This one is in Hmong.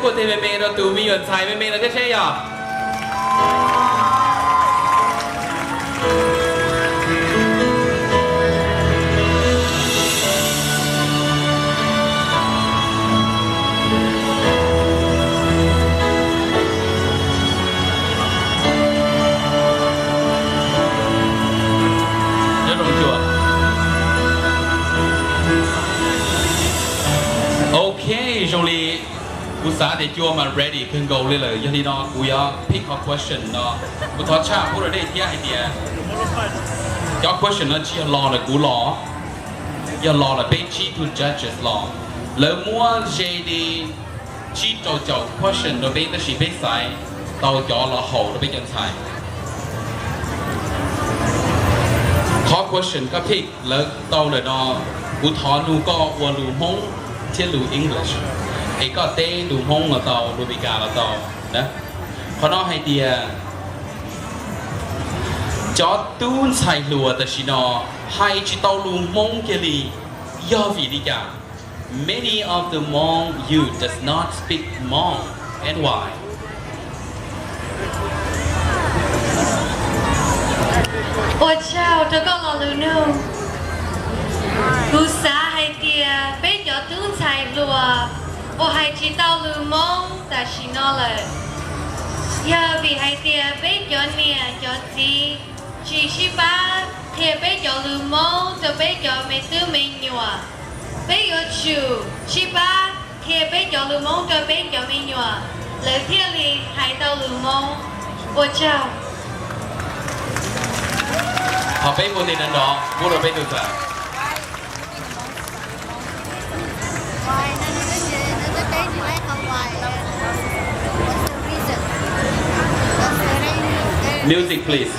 Ua tes me me rau tus me nyuam ntxhais me me no thiab seb yog. Nyob zoo cua. Ok, zoo li kuv xav tias cua mas ready kawg nkaus li lawm, yog li no kuv yuav pick qhov question no. Kuv thov tshaj pub rau nej thiab hais tias cov question no tsis yog los ntawm kuv los, yog los ntawm peb tsib tug judges los. Lawv muab ze li tsib rau caum question rau peb tab sis peb xaiv tau cov los haum rau peb cov ntxhais. Qhov question koj pick lawv tau ntawm no, kuv thov nug koj ua lus Hmoob thiab lus English, es koj teb lus Hmoob los tau, lus Meskas los tau na. Qhov no hais tias cov tub ntxhais hluas tam sim no hais tsis tau lus Hmoob kiag li, yog vim li cas? Many of the Hmong youth does not speak Hmong and why? Ua tsaug rau koj lo lus nug. Kuv xav hais tias peb cov tub ntxhais hluas uas hais tsis tau lus Hmoob tam sim no lawm, yog vim hais tias peb cov niam cov txiv tsis sib pab qhia peb cov lus Hmoob rau peb cov me tub me nyuam. Peb yuav tsum sib pab qhia peb cov lus Hmoob rau peb cov me nyuam, lawv thiaj li hais tau lus Hmoob. Ua tsaug. Thov peb ua tes nrov nrov pub rau peb tug ntxhais. Music, please.